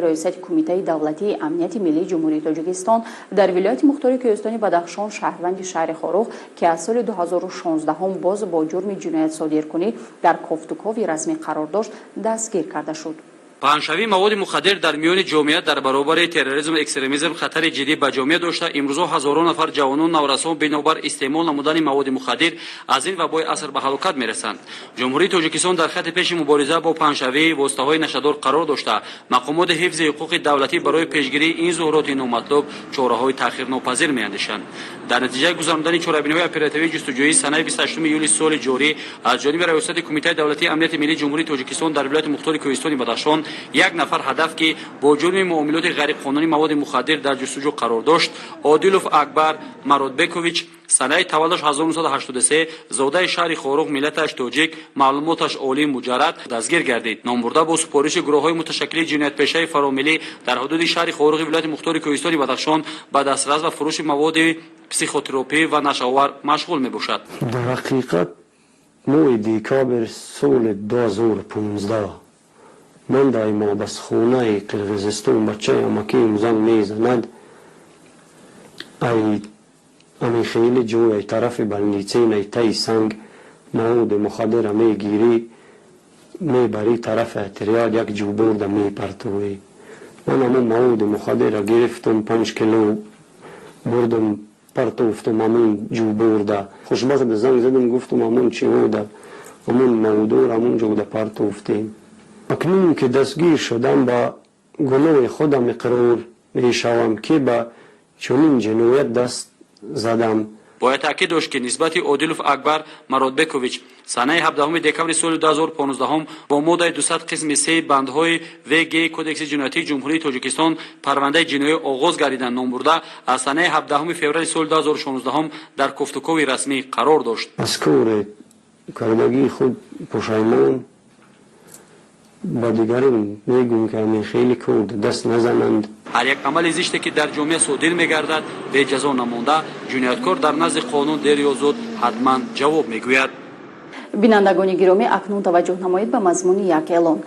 Раёсати Кумитаи давлатии амнияти миллии Ҷумҳурии Тоҷикистон дар вилояти мухтори Кӯҳистони Бадахшон шаҳрванди шаҳри Хоруғ, ки аз соли 2016 боз бо ҷурми ҷиноятсодиркунӣ дар кофтукови расмӣ қарор дошт, дастгир карда шуд. Паҳншавии маводи мухаддир дар миёни ҷомеа дар баробари терроризму экстремизм хатари ҷиддӣ ба ҷомеа дошта, имрӯзҳо ҳазорон нафар ҷавонон, наврасон бинобар истеъмол намудани маводи мухаддир аз ин вабои аср ба ҳалокат мерасанд. Ҷумҳурии Тоҷикистон дар хати пеши мубориза бо паҳншавии воситаҳои нашадор қарор дошта, мақомоти ҳифзи ҳуқуқи давлатӣ барои пешгирии ин зуҳуроти номатлуб чораҳои таъхирнопазир меандешанд. Дар натиҷаи гузарондани чорабиниҳои оперативии ҷустуҷӯӣ санаи 28 июли соли ҷорӣ аз ҷониби Раёсати Кумитаи давлатии амнияти миллии Ҷумҳурии Тоҷикистон дар вилояти мухтори Кӯҳистони Бадахшон як нафар ҳадаф, ки бо ҷурми муомилоти ғайриқонунии маводи мухаддир дар ҷустуҷӯ қарор дошт, Одилов Акбар Мародбекович, санаи таваллудаш 1983, зодаи шаҳри Хоруғ, миллаташ тоҷик, маълумоташ олии муҷаррад, дастгир гардид. Номбурда бо супориши гурӯҳҳои муташаккили ҷиноятпешаи фаромиллӣ дар ҳудуди шаҳри Хоруғи вилояти мухтори Кӯҳистони Бадахшон ба дастрас ва фурӯши маводи психотропӣ ва нашъаовар машғул мебошад. Дар ҳақиқат, моҳи декабр соли 2015 ман дар маҳбасхонаи Қирғизистон бачаи амакиам занг мезанад, ай ами хеле ҷой, ай тарафи больницин, ай таи санг маводи мухаддира мегирӣ, мебарӣ тарафи отряд, як ҷӯборда мепартовӣ. Ман ҳамон маводи мухаддира гирифтум, 5 кило бурдум, партофтум ҳамон ҷӯборда. Хушбахт занг задам, гуфтум, ҳамон чиҳода, ҳамон маводор ҳамон ҷода партофтем. Акнун ки дастгир шудам, ба гуноҳи худам иқрор мешавам, ки ба чунин ҷиноят даст задам. Бояд таъкид дошт, ки нисбати Одилов Акбар Мародбекович санаи 17 декабри соли 2015 бо моддаи 200 қисми 3 бандҳои ВГ Кодекси ҷиноятии Ҷумҳурии Тоҷикистон парвандаи ҷиноӣ оғоз гардида, номбурда аз санаи 17 феврали соли 2016 дар кофтукови расмӣ қарор дошт. Аз кори кардагии худ пушаймон, ба дигарон мегӯм, ки ҳамин хеле кор даст назананд. Ҳар як амали зиште, ки дар ҷомеа содир мегардад, беҷазо намонда, ҷинояткор дар назди қонун дер ё зуд ҳатман ҷавоб мегӯяд. Бинандагони гиромӣ, акнун таваҷҷӯҳ намоед ба мазмуни як эълон.